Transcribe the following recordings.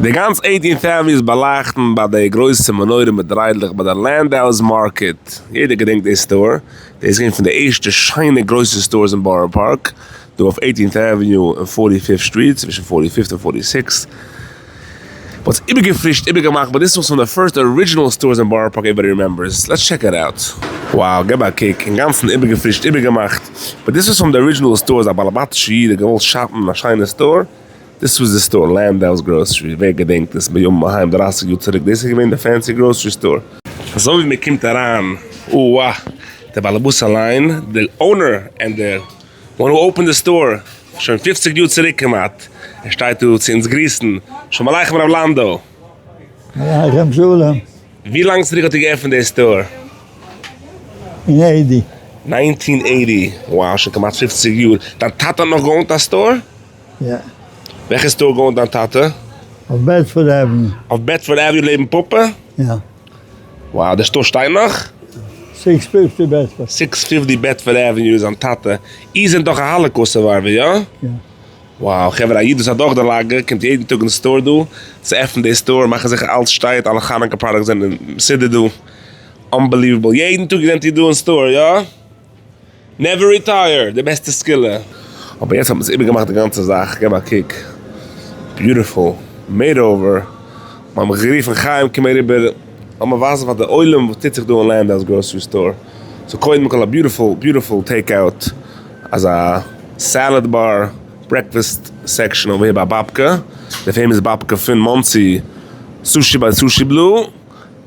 די גאנץ Eighteenth Avenue איז באלייכטן ביי די גרויסע מנורה מיט דריידלעך ביי די Landau's Market, יעדער געדענקט די store, דאס איז געווען פון די ערשטע שיינע גרויסע stores אין בארא פארק, דא אויף Eighteenth Avenue און Forty Fifth Street, צווישן Forty Fifth און Forty Sixth. מ'האט עס איבערגעפרישט איבערגעמאכט but this was פון די first original stores אין בארא פארק everybody remembers let's check it out. Wow געב א קוק, אינגאנצן איבערגעפרישט איבערגעמאכט, but this was פון די original stores א באלעבאטישע איד האט געוואלט שאפן א שיינע store, this was די store Landau's Grocery, ווער געדענקט עס בימים ההם 30 יאר צוריק דאס איז געווען די fancy grocery store. אזוי ווי מען קומט אריין, אוה דער באלעבאס אליין, די owner and the one who opened the store, שוין 50 יאר צוריק כמעט, ער שטייט דא צו אונז גריסן, שלום עליכם רב לאנדא. עליכם שלום. ווי לאנג צוריק האט איר געעפנט די store? אין eighty. 1980, wow שוין כמעט 50 יאר. דיין טאטע האט נאך גע own ט א store? יא. וועלכע store גע own ט דיין טאטע? אויף Bedford Avenue. אויף Bedford Avenue לעבן פאפא? יא. Wow, די store שטייט נאך? 650 Bedford. 650 Bedford Avenue איז זיין טאטע. איר זענט דאך א Holocaust survivor, יא? יא. Wow, חברה, א איד וואס האט דורך די לאגע, קומט יעדן טאג אין store דא, צו עפענען די store, מאכן זיכער אלץ שטייט, אלע חנוכה products זענען מסודר דא. Unbelievable. יעדן טאג זענט איר דא אין store, יא? Never retire, די בעסטע סגולה. אבער יעצט האט מען עס איבערגעמאכט די גאנצע זאך, געב א קוק. Beautiful. Made over. מ'האט מיך גערופן חיים קום אריבער, לאמיר ווייזן פאר די עולם וואס טוט זיך דא אין Landau's grocery store. So קודם כל א beautiful beautiful take out, אזא salad bar, breakfast section over here ביי באבקע, די famous באבקע פון מאנסי, sushi ביי Sushi Blue,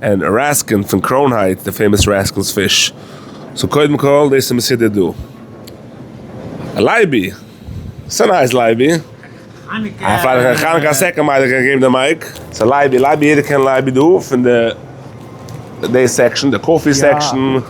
און Raskin פון Crown Heights, די famous Raskin's fish. So קודם כל דאס איז מסודר דא. לייבי! ס'nice לייבי. א פרייליכע חנוכה א second מיידל קען געבן די mic. So לייבי, לייבי יעדער קען לייבי דא פון די די section, די coffee section.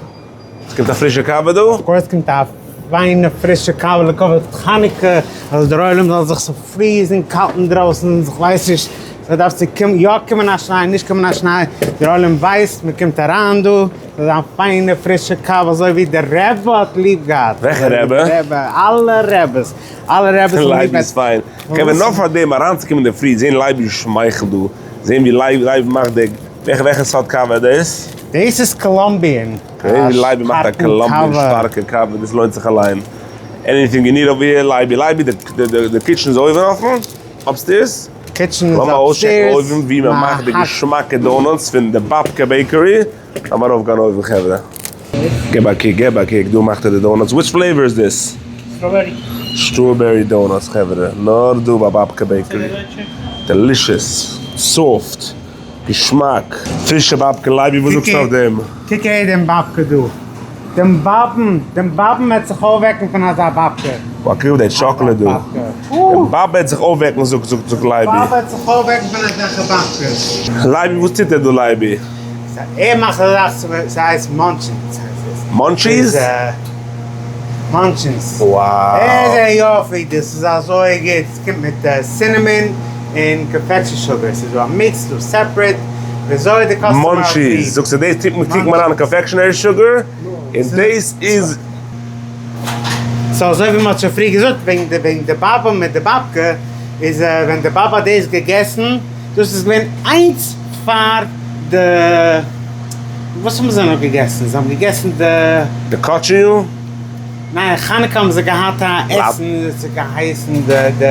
ס'קומט א פרישע קאווע דא? Of course קומט א פיינע פרישע קאווע לכבוד חנוכה, אז דער עולם זאל זיך so freezing קאלט אינדרויסן, איך ווייס נישט, ס'דארף צו קומען, יא קומען א שניי, נישט קומען א שניי, דער עולם ווייסט מען קומט אריין דא, ס'זאל זיין פיינע פרישע קאווע אזוי ווי דער רבי האט ליב געהאט. וועלכע רבי? אלע רעבעס, אלע רעבעס האבן ליב לייבי איז פיין. חברה נאר פאר דעם אריינצוקומען אינדערפרי זעהן לייבי שמייכלט דא, זעהן ווי לייבי מאכט די, וועלכע וועלכע סארט קאווע איז דאס? דאס איז Colombian. זעהן ווי לייבי מאכט א Colombian שטארקע קאווע, דאס לוינט זיך אליין. Anything you need over here, לייבי לייבי, די kitchen איז אויבן אפן? Upstairs? Kitchen איז לאמיר אויסטשעקן upstairs. אויבן ווי מען מאכט די געשמאקע donuts פון די באבקע bakery. לאמיר ארויפגיין אויבן חברה. געב א קוק, געב א קוק, דא מאכט ער די donuts. Which flavor is this? Strawberry. Strawberry donuts חברה, נאר דא ביי באבקע bakery. Delicious, soft, געשמאק, פרישע באבקע. לייבי וואס זאגסטו אויף דעם? קוק אהער דעם באבקע דא. דעם באבן, דעם באבן וועט זיך אויפוועקן פון אזא באבקע. וואו קוק די chocolate דא. דעם באבע וועט זיך אויפוועקן זאגט זאגט זאגט לייבי. באבע וועט זיך אויפוועקן פון אזעלכע באבקעס. לייבי וואס טוט ער דא לייבי? ער מאכט א זאך ס'הייסט munchies הייסט עס. Munchies? Munchies. Wow. איזה יופי דאס איז אזוי גוט, ס'קומט מיט cinnamon און confectionery sugar, ס'איז דא א mix, דא separate, וויאזוי די customer האט ליב. Munchies, זאגסטו דאס טוט מען קוקט מען אריין confectionery sugar, און דאס איז. So אזוי ווי מ'האט שוין פריער געזאגט וועגן די וועגן די באבע מיט די באבקע, איז ווען די באבע האט דאס געגעסן, דאס איז געווען איינס פאר די, וואס האבן זיי נאך געגעסן? זיי האבן געגעסן די. די קאטשיו? ניין, חנוכה האבן זיי געהאט א עסן, עס האט געהייסן די די.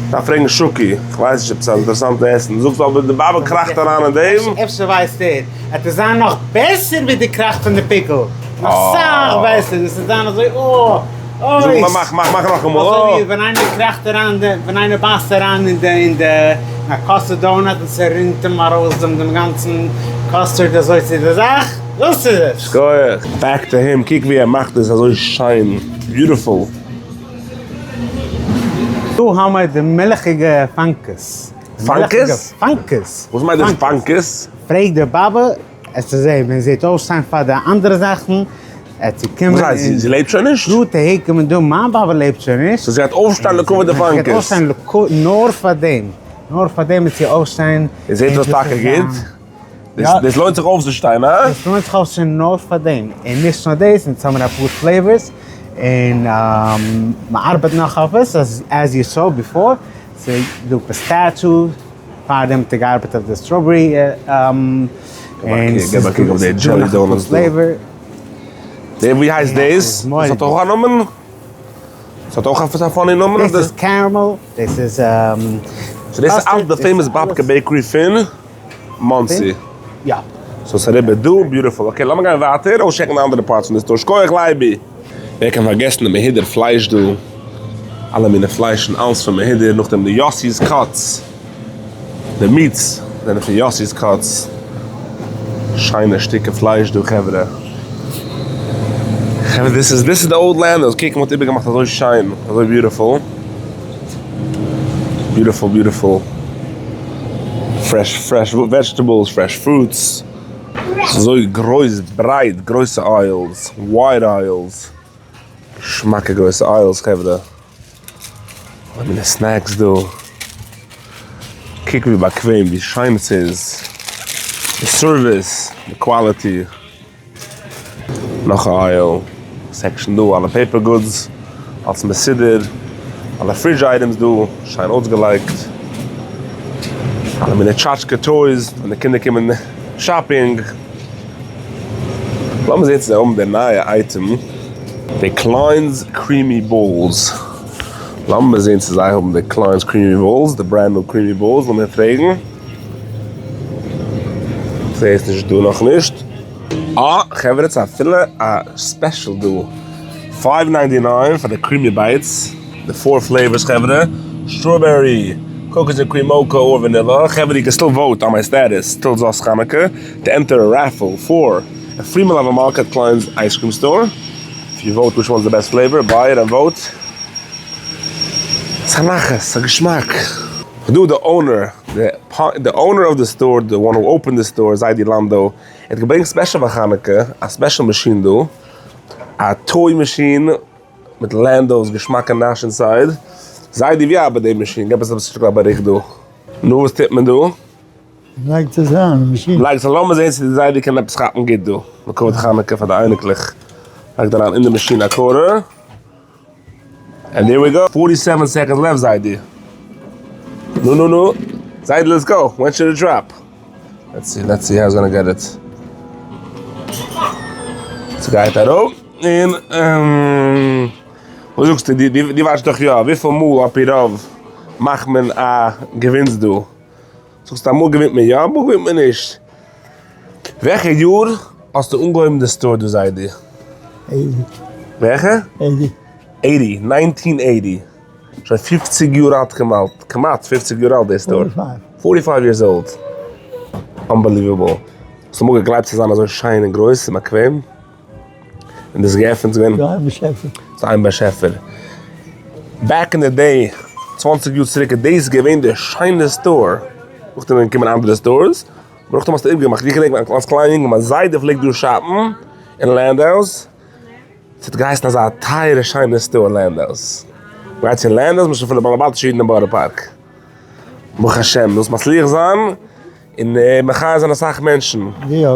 דארף פרעגן שוקי, איך ווייס נישט עפעס א אינטערעסאנטע עסן, דו זאגסט אבער די באבע קראכט אריין אין דעם. אפשר ווייסט ער, עט עס זיין נאך בעסער ווי די קראך פון די pickle, נאך סאך בעסער, עס וועט זיין אזוי אה. זאג מאך מאך מאך נאכאמאל אה. אזוי ווי ווען איינער קראכט אריין די, ווען איינער בייסט אריין אין די אין די אין א custard donut און ס'רינט אים ארויס דעם דעם גאנצן custard אזוי צו די זאך, דאס איז עס. שכוח. Back to him, קוק ווי ער מאכט עס אזוי שיין, beautiful. דא האמער די מילכיגע פאנקעס. פאנקעס? פאנקעס. וואס מיינט דאס פאנקעס? פרעג די באבע עס צו זעהן ווען זי וועט אויפשטיין פאר די אנדערע זאכן, ער צו קומען וואס הייסט, זי לעבט שוין נישט? גראד אהער קומען דא, מיין באבע לעבט שוין נישט. So זי גייט אויפשטיין לכבוד די פאנקעס? זי גייט אויפשטיין לכבוד, נאר פאר דעם, נאר פאר דעם וועט זי אויפשטיין. און זעהט אויס טאקע גוט? דאס לוינט זיך אויפצושטיין, הא? דאס לוינט זיך אויפצושטיין נאר פאר דעם, און נישט נאר דאס, אונז האבן אפאר flavors, און מ'ארבעט נאך אויף עס, as you saw before, ס'איז דא pistachio. פארדעם האט ער געארבעט אויף די strawberry און געב א קוק אויף די jelly donuts דא. די ווי הייסט דאס? דאס האט אויך א נאמען? עס האט אויך עפעס א funny נאמען? דאס איז caramel, דאס איז so דאס איז אלס די famous באבקע bakery פון מאנסי? יא. so ס'איז אריבער דא, beautiful. Okay לאמיר גיין ווייטער אויסטשעקן די אנדערע parts פון די store. שכוח לייבי! ווער קען פארגעסן די מהודר פלייש דא, אלע מיני פליישן אלס פון מהודר, נאכדעם די יאסי'ס cuts, די meats זענען פון יאסי'ס cuts, שיינע שטיקער פלייש דא חברה. חברה דאס איז דאס איז די old Landau's, קוק מ'האט איבערגעמאכט אזוי שיין, אזוי beautiful, beautiful beautiful, fresh fresh vegetables, fresh fruits. ס'איז אזוי גרויס, ברייט, גרויסע aisles, wide aisles, געשמאקע גרויסע aisles חברה, אלע מיני snacks דא, קוק ווי באקוועם ווי שיין ס'איז, די service, די quality, נאך א aisle section דא, אלע paper goods, אלס מסודר, אלע fridge items דא, שיין אויסגעלייגט, אלע מיני טשאטשקע toys, ווען די קינדער קומען shopping. לאמיר זעהן צו זיי האבן די נייע אייטעם, די Klein's creamy balls. לאמיר זעהן צו זיי האבן די Klein's creamy balls, די brand new creamy balls, לאמיר פרעגן. כ'זעה עס נישט דא נאכנישט. אה, חברה ס'איז אפילו א special דא. five ninety nine פאר די creamy bites, די four flavors חברה, strawberry, cookies and cream mocha or vanilla, חברה you can still vote on my status till זאת חנוכה to enter a raffle for a free מלוה מלכה at Klein's ice cream store, if you vote which one is די best flavor, buy it and vote. ס'איז א נחת, ס'איז א געשמאק. דא די owner, די owner of די store, the one who opened the store, זיידי לאנדא, ער האט געברענגט special פאר חנוכה א special מאשין דא, א toy machine מיט Landau's געשמאקע נאש inside. זיידי ווי ארבעט די מאשין? געב אונז אביסל שטיקל א באריכט דא. נו וואס טוט מען דא? לייגט עס אריין אין מאשין. לייג עס אריין, לאמיר זעהן צו די זיידי קען עפעס כאפן גוט דא. לכבוד חנוכה פאר די אייניקלעך. לייגט אריין אין די מאשין א quarter. And there we go, forty seven seconds left זיידי. נו נו נו, זיידי let's go, when should it drop? Let's see, let's see how he's gonna get it. ס'גייט אראפ, און וואס זאגסטו, דו ווייסט דאך יא, וויפיל מאל על פי רוב מאכט מען א געווינס דא? זאגסטו אמאל געווינט מען יא, אמאל געווינט מען נישט. וועלכע יאר האסטו אנגעהויבן די store דא זיידי? Eighty. וועלכע? Eighty. Eighty, nineteen eighty. שוין פופציג יאר אלט כמעט, כמעט פופציג יאר אלט די store. Forty five. Forty five years old. Unbelievable. האסט אמאל געגלייבט צו זיין אזוי שיין און גרויס און באקוועם? און דאס געעפנט איז געווען. ס'איז איין באשעפער. ס'איז איין באשעפער. Back in the day, צוואנציג יאר צוריק איז דאס געווען די שיינע store. נאכדעם זענען געקומען אנדערע stores. נאכדעם האסטו איבערגעמאכט. איך געדענק אלס קליין יונגל מיין זיידע פלעגט דא שאפן אין Landau's. ס'האט געהייסן אזא טייערע שיינע store Landau's. מ'גייט צו Landau's מ'איז שוין פון די בעלי בתישע אידן אין בארא פארק. ברוך השם, זאלסט מצליח זיין און מחיה זיין אסאך מענטשן. יא.